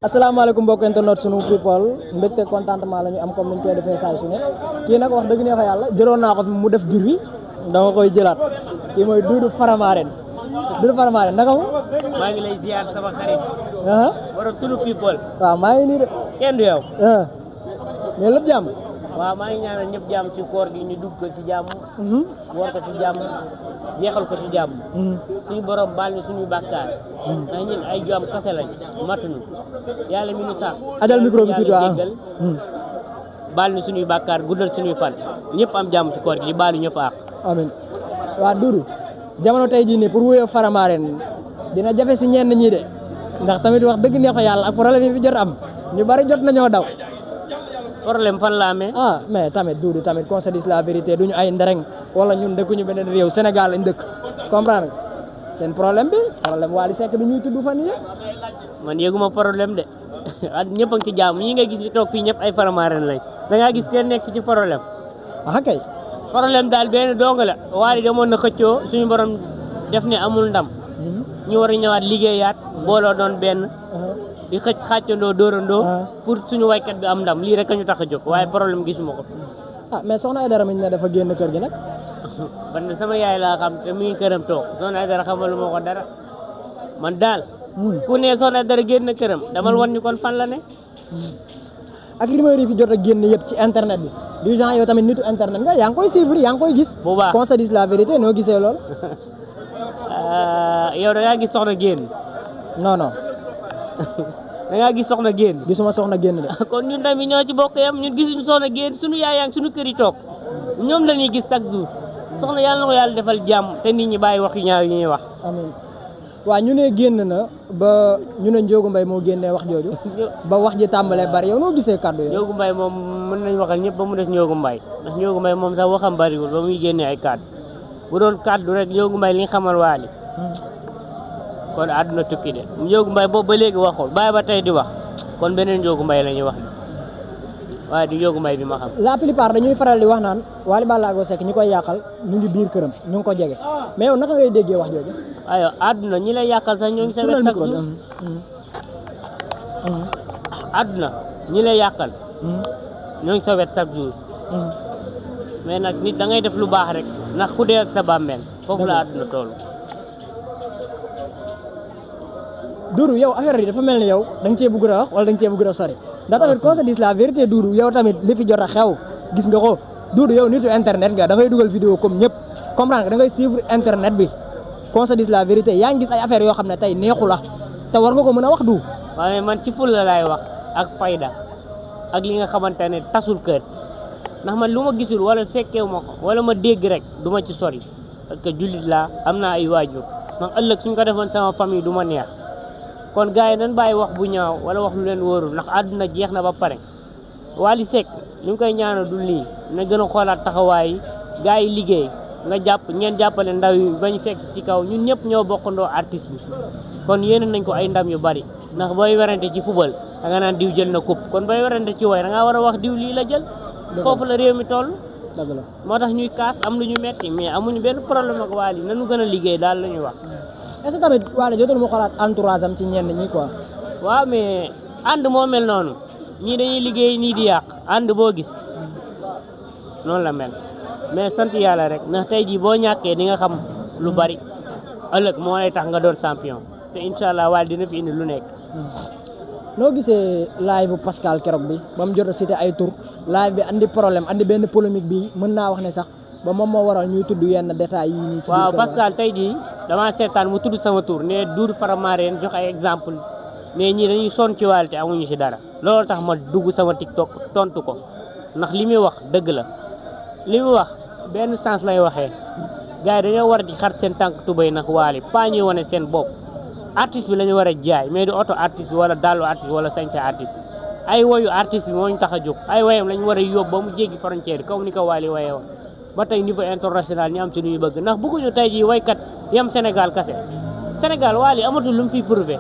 asalaamaaleykum mbokk internet sunu people mbégte contentement la ñu am comme ni ñu koy defee saa su ne kii nag wax dëgg neex yàlla jëloon naa ko mu def biir bi dama koy jëlaat kii mooy Doudou Faramareen naka mu. maa ngi lay ziar sama xarit. borom sunu people. waaw maa ngi nii de. kenn du yow. mais lépp jàmm. waaw maa ngi ñaanal ñëpp jàmm ci koor gi ñu dugg ko ci jàmm. woor ko ci jàmm jeexal ko ci jàmm. suñu borom baal ñu suñuy bàkkaar. ndax ñun ay jaam kese lañ matuñu yàlla mi nu sax. ajal micro bi tuuti waaw baal ñu suñuy bàkkaar guddal suñuy fan ñëpp am jàmm ci koor gi di baalu ñëpp àq. amiin waa Doudou jamono tey jii nii pour wuyoo Faramareen dina jafe si ñenn ñii de ndax tamit wax dëgg neex yàlla ak problème yi fi jot am ñu bari jot nañoo daw. problème fan la amee. mais tamit Doudou tamit qu'on se dise la vérité duñu ay ndereng wala ñun dëkkuñu beneen réew Sénégal lañ dëkk comprendre nga seen problème Wally Seck bi ñuy tudd fan yii. man yëguma problème de ñëpp a ngi ci jàmm ñi nga gis ñu toog fii ñëpp ay Faramareen lañ da ngaa gis kenn nekk ci problème. kay. problème daal benn dong la Wally demoon na xëccoo suñu borom def ne amul ndam. ñu war a ñëwaat liggéeyaat booloo doon benn. di xàccandoo dóorandoo. pour suñu waykat bi am ndam lii rek a ñu tax a jóg waaye problème gisuma ko. mais soxna Aïdara mi ne dafa génn kër gi nag. man sama yaay laa xam te mu ngi këram toog soxna Aïdara xamaluma ko dara man daal. ku ne soxna Aïdara génn këram damal wan ñu kon fan la ne. ak rumeur yi fi jot a génn yëpp ci internet bi du genre yow tamit nitu internet nga yaa ngi koy suivre yaa ngi koy gis. bu baax qu'on se dise la vérité noo gisee lool. yow da ngaa gis soxna génn. non. da ngaa gis soxna génn. gisuma soxna génn de. kon ñun tamit ñoo ci bokk yam ñun gisuñu soxna génn suñu yaay yaa ngi suñu kër yi toog ñoom la ñuy gis chaque jour soxna yàlla na ko yàlla defal jàmm te nit ñi bàyyi wax yu ñaaw yi ñuy wax. amiin waaw ñu ne génn na ba ñu ne Ndiogou Mbaye moo génnee wax jooju. ba wax ji tàmbalee bari yow noo gisee kàddu yooyu. Ndiogou Mbaye moom mën nañ waxal ñëpp ba mu des Ndiogou Mbaye ndax Ndiogou Mbaye moom sax waxam bariwul ba muy génnee ay kàddu bu doon kàddu rek Ndiogou Mbaye li nga xamal Wally kon àdduna tukki de Ndiogou Mbaye boobu ba léegi waxul bàyyi ba tey di wax kon beneen Ndiogou Mbaye la ñuy wax de waaye du Ndiogou Mbaye bi ma xam. la plupart dañuy faral di wax naan Wally Ballago Seck ñi koy yàqal ñu ngi biir këram ñu ngi ko jege mais yow naka ngay déggee wax jooju. aywa àdduna ñi lay yàqal sax ñoo ngi sa wet chaque jour àdduna ñi lay yàqal ñoo ngi sa wet chaque jour mais nag nit da ngay def lu baax rek ndax ku dee ak sa bàmmeel foofu la àdduna toll. Doudou yow affaire yi dafa mel ni yow da nga cee bëgg a wax wala da nga cee bëgg a sori ndax tamit qu'on se dise la vérité Doudou yow tamit li fi jot a xew gis nga ko Doudou yow nitu internet nga da ngay dugal vidéo comme ñëpp comprendre nga da ngay suivre internet bi qu'on se dise la vérité yaa ngi gis ay affaires yoo xam ne tey neexu la te war nga ko mën a wax du waaye man ci ful la laay wax ak fayda ak li nga xamante ne tasul kër ndax man lu ma gisul wala fekkeewu ma ko wala ma dégg rek du ma ci sori parce que jullit laa am naa ay waajur man ëllëg suñ ko defoon sama famille du ma neex kon gars yi nañ bàyyi wax bu ñaaw wala wax lu leen wóorul ndax àdduna jeex na ba pare Wally Seck li nga koy ñaanal du lii na gën a xoolaat taxawaay yi gars yi liggéey nga jàpp ngeen jàppale ndaw yi bañ fekk ci kaw ñun ñëpp ñoo bokkandoo artiste bi kon yéene nañ ko ay ndam yu bari ndax booy werante ci football da nga naan diw jël na coupe kon booy werante ci way da ngaa war a wax diw lii la jël foofu la réew mi toll dëgg la moo tax ñuy kaas am lu ñu metti mais amuñu benn problème ak Wally nañu gën a liggéey daal la ñuy wax. est-ce que tamit Wally jotul mu xalaat entourage am ci ñenn ñi quoi. waaw mais ànd moo mel noonu ñii dañuy liggéey nii di yàq ànd boo gis noonu la mel mais sant yàlla rek ndax tey jii boo ñàkkee di nga xam lu bari ëllëg moo lay tax nga doon champion te incha allah Wally dina fi indi lu nekk. noo gisee live bu Pascal keroog bi ba mu jot a cité ay tur live bi andi problème andi benn polémique bi mën naa wax ne sax ba moom moo waral ñuy tudd yenn détails yi nii. ci waaw Pascal tey jii damaa seetaan mu tudd sama tur ne Doudou Faramareen jox ay exemple mais ñii dañuy sonn ci Wally te amuñu ci dara loolu tax ma dugg sama TikTok tontu ko ndax li muy wax dëgg la li muy wax benn sens lay waxee gars yi dañoo war di xar seen tànk tubéy nag Wally pas ñuy wane seen bopp artiste bi la ñu war a jaay mais du auto artiste bi wala dallu artiste wala sañse artiste ay woyu artiste bi moo ñu tax a jóg ay woyam la ñu war a yóbbu ba mu jéggi frontière comme ni ko Wally wayee woon ba tey niveau international ñu am si lu ñu bëgg ndax bëgguñu tey jii waykat yam Sénégal kase Sénégal Wally amatul lu mu fiy prouvé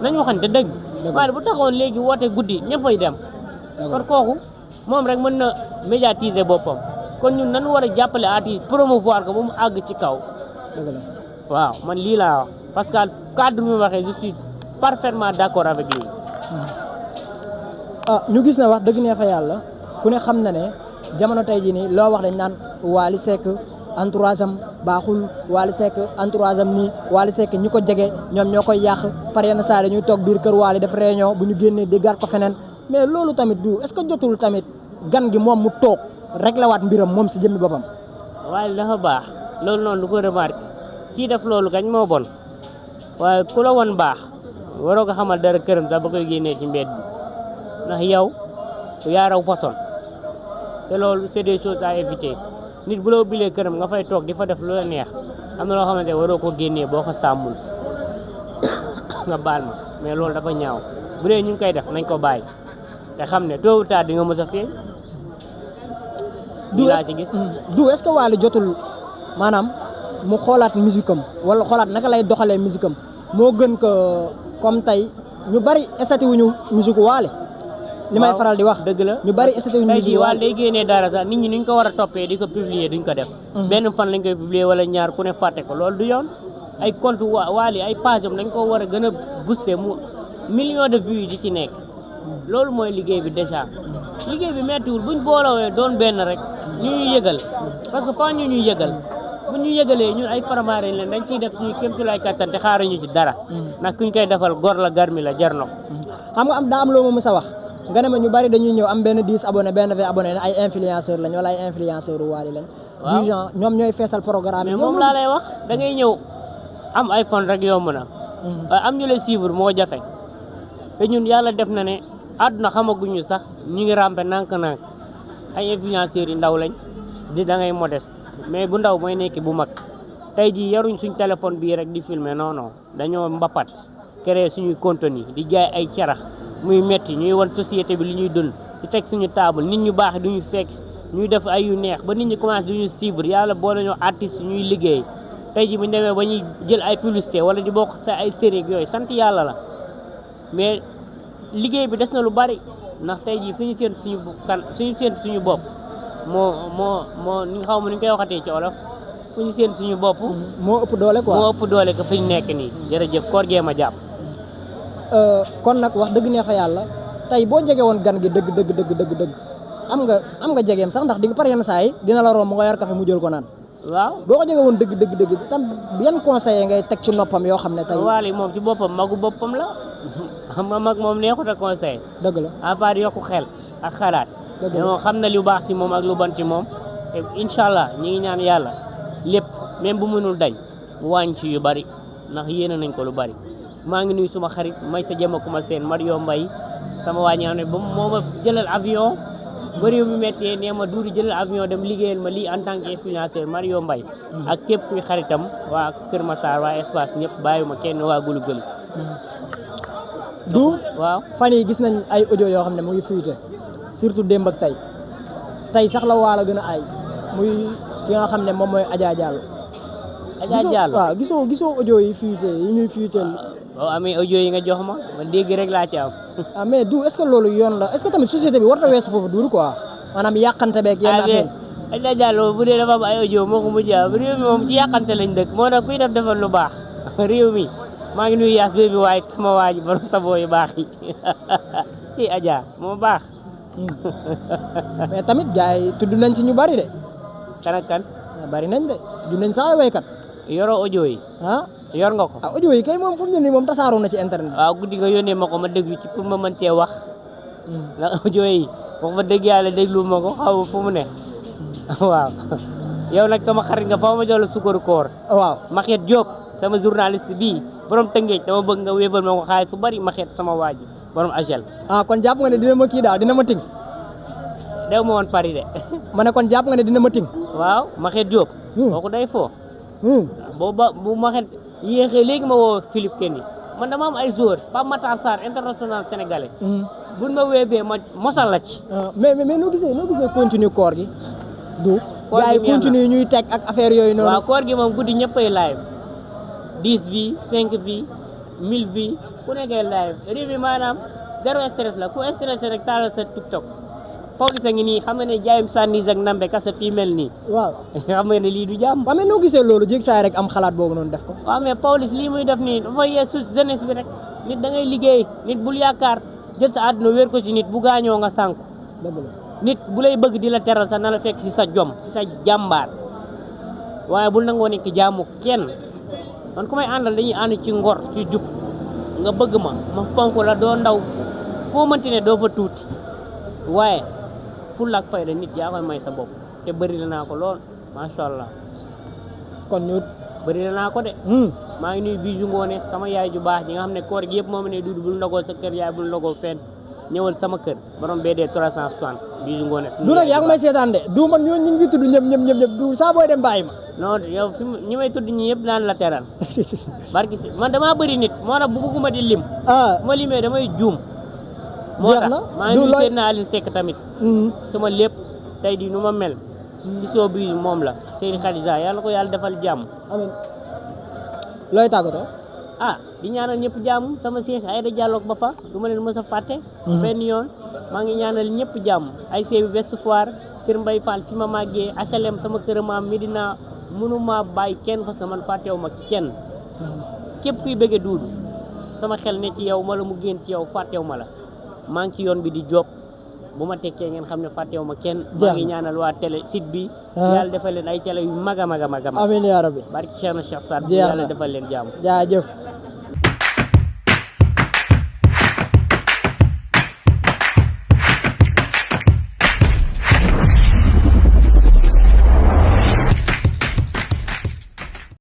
nañu waxante dëgg Wally bu taxawoon léegi woote guddi ñëppay dem kon kooku moom rek mën na médiatiser boppam kon ñun nañu war a jàppale artiste promouvoir ko ba mu àgg ci kaw waaw man lii laa wax parce que cadre bi mu waxee je suis parfaitement d'accord avec lui ñu gis na wax dëgg nee fa yàlla ku ne xam na ne jamono tey jii nii loo wax dañ naan Wally Seck entourage am baaxul Wally Seck entourage am nii Wally Seck ñi ko jege ñoom ñoo koy yàq par yenn saa dañuy toog biir kër Wally def réunion bu ñu génnee déggaat ko feneen mais loolu tamit du est-ce que jotul tamit gan gi moom mu toog réglé waat mbiram moom si jëmmi boppam. waaye dafa baax loolu noonu du ko remarqué kii def loolu kañ moo bon waaye ku la woon baax waroo ko xamal dara këram sax ba koy génnee ci mbedd bi ndax yow yaa raw poson te loolu c'est des choses à éviter nit bu la ubbilee këram nga fay toog di fa def lu la neex am na loo xamante waroo ko génnee boo ko sàmmul nga baal ma mais loolu dafa ñaaw bu dee ñu ngi koy def nañ ko bàyyi te xam ne tôt ou tard di nga mës a feeñ. du laa ci gis est-ce que Wally jotul maanaam mu xoolaat musique am wala xoolaat naka lay doxalee musique am moo gën ko comme tey ñu bari estati wuñu musique Wally li may faral di wax dëgg la ñu bari estati wuñu tey musique jii Wally Wally day génnee dara sax nit ñi nuñ ko war a toppee di ko publier duñ ko def benn fan lañ koy publier wala ñaar ku ne fàtte ko loolu du yoon ay compte Wally ay page am dañ ko war a gën a booster mu millions de vues di ci nekk loolu mooy liggéey bi déjà liggéey bi mettiwul buñ boolowee doon benn rek ñu ñuy yëgal parce que faa ñu ñuy yëgal bu ñu yëgalee ñun ay faramaare leen dañ ciy def suñu kéemtulaay kattan te xaaruñu ci dara ndax kuñ koy defal gor la garmi la jar na ko xam nga am daa am loo ma mës a wax nga ne ma ñu bari dañuy ñëw am benn 10 abonné benn 20 abonné ne ay influenceur lañ wala ay influenceur Wally lañ du genre ñoom ñooy feesal programme mais moom laa lay wax da ngay ñëw am iPhone rek yomb na am ñu lay suivre moo jafe te ñun yàlla def na ne àdduna xamaguñu sax ñu ngi rampe nànk-nànk ay influenceurs yi ndaw lañ di da ngay modeste mais bu ndaw mooy nekk bu mag tey jii yaruñ suñ téléphone bii rek di filmer non non dañoo mbapat créer suñuy contenu di jaay ay carax muy metti ñuy wan société bi li ñuy dund di teg suñu table nit ñu baax duñu fekk ñuy def ay yu neex ba nit ñi commencé duñu suivre yàlla boole ñoo artistes ñuy liggéey tey jii bu ñu demee ba ñuy jël ay publicité wala di bokk sa ay série yooyu sant yàlla la mais liggéey bi des na lu bari ndax tey jii fi ñu séentu suñu kan suñu séentu suñu bopp moo ni xaw ma ni ñu koy waxatee ci olof fu ñu séentu suñu bopp. moo ëpp doole quoi moo ëpp doole ko fi ñu nekk nii jërëjëf koor gee ma jàpp. kon nag wax dëgg neex fa yàlla tey boo jege woon gan gi dëgg am nga jegeem sax ndax di nga par yenn saa yi dina la romb nga yor café mu jël ko naan. waaw boo ko jege woon dëgg tam yan conseil ngay teg ci noppam yoo xam ne tey. Wally moom ci boppam magu boppam la xam nga mag moom neexut a conseil. dëgg la à part yokku xel ak xalaat. dëgg la moom xam na lu baax si moom ak lu bon ci moom te incha allah ñi ngi ñaan yàlla lépp même bu mënul dañ mu wàññi ci yu bari ndax yéene nañ ko lu bari. maa ngi nuyu suma xarit may sa jëm kuma seen Mario Mbaye sama waa ñaane ba moo ma jëlal avion ba réew mi méttee nee ma duudi jëlal avion dem liggéeyal ma lii en tant que influenceur Mario Mbaye ak képp kuy xaritam waa Kër Massar waa espace ñëpp bàyyiwuma kenn waa gulu gëlu du waaw fan yi gis nañ ay audio yoo xam ne mu ngi fuité surtout démb ak tey sax la waala gën a aay muy ki nga xam ne moom mooy Adja Diallo. Adja Diallo waaw gisoo audio yi fuité yi ñuy fuité. boo amee audio yi nga jox ma dégg rek laa ci am. mais du est-ce que loolu yoon la est-ce que tamit société bi war na weesu foofu duuru quoi maanaam yàqante beeg yenn affaire Adja Diallo bu dee dafa am ay audio moo ko mujj a réew mi moom ci yàqante lañ dëkk moo tax kuy def defal lu baax réew mi maa ngi nuyu yaas bébi waaye sama waa ji borom saboo yu baax yi ci Adja moo baax. mais tamit gars yi tudd nañ ci ñu bari de. kan ak kan. bari nañ de tudd nañ sax ay waykat. yoroo audio yi. yor nga ko. audio yi kay moom fu mu ne nii moom tasaaroo na ci internet. waaw guddi nga yónnee ma ko ma déglu ci pour ma mën cee wax. ndax audio yi wax fa dëgg yàlla déglu ma ko xaw fu mu ne. waaw yow nag sama xarit nga fa ma jox la sukaru koor. waaw Maxet Diop sama journaliste bii borom Tëngéej dama bëgg nga wéefal ma ko xaalis fu bari Maxet sama waa ji borom Agel. kon jàpp nga ne dina ma kii daal dina ma ting. dew ma woon Paris de. ma ne kon jàpp nga ne dina ma ting. waaw Maxet Diop. kooku day foo. bu Maxet yéexee léegi ma woo Philippe Kenny man dama am ay joueurs Pape Matar Sarr international sénégalais. buñ ma wéefee ma mosal la ci. mais noo gisee continue koor gi. koor gi gars yi continue ñuy teg ak affaire yooyu noonu. waaw koor gi moom guddi ñëppay live 10 vies 5 vies 1000 vies ku nekkee live réew mi maanaam zéro stress la ku stressé rek taalal sa TikTok Pawlish a ngi nii xam nga ne jaayum sànnis ak nambe kasa fii mel nii. waaw xam nga ne lii du jàmm. waaw mais noo gisee loolu jéeg saa rek am xalaat boobu noonu def ko. waaw mais Pawlish lii muy def nii dafa yeesu jeunesse bi rek nit da ngay liggéey nit bul yaakaar jël sa àdduna wéer ko ci nit bu gaañoo nga sànku dëgg la nit bu lay bëgg di la teral sax na la fekk ci sa jom ci sa jàmbaar waaye bul nangoo nekk jaamu kenn man ku may àndal dañuy ànd ci ngor ci jub nga bëgg ma fonk la doo ndaw foo mënti ne doo fa tuuti waaye fulla ak fayda nit yaa koy may sa bopp te bëri la naa ko lool macha allah kon ñu bëri la naa ko de maa ngi nuyu Bijou Ngoné sama yaay ju baax ji nga xam ne koor gi yëpp moom ne Doudou bul ndogoo sa kër yaay bul ndogoo fenn ñëwal sama kër borom BD 360 Bijou Ngoné du nag yaa ngi may seetaan de du man ñoo ñu ngi fi tudd ñëpp du saa booy dem bàyyi ma non yow fi ñi may tudd ñi yëpp daan la teral barki si man damaa bëri nit moo tax bu bëgguma di lim ah ma limee damay juum moo tax maa ngi nuyu Seydina Aline Seck tamit sama lépp tey di nu ma mel ci soo bi moom la Seydi Khadija yàlla ko yàlla defal jàmm amiin looy tàggatoo ah di ñaanal ñëpp jàmm sama seex Aïda Diallo ba fa du ma leen mës a fàtte benn yoon maa ngi ñaanal ñëpp jàmm ay seebi West Foire kër Mbay Fall fi ma màggee HLM sama kër maam Medina mënuma bàyyi kenn parce que man fàttewu ma kenn képp kuy bëgge Doudou sama xel ne ci yow wala mu génn ci yow fàttewu ma la maa ngi ci yoon bi di job bu ma tekkee ngeen xam ne fàttewu ma kenn maa ngi ñaanal waa télé site bi yàlla defal leen ay télé yu mag a mag a mag amiin yaa rabbi barki Cheikh na Cheikh Saad yàlla defal leen jàmm jaajëf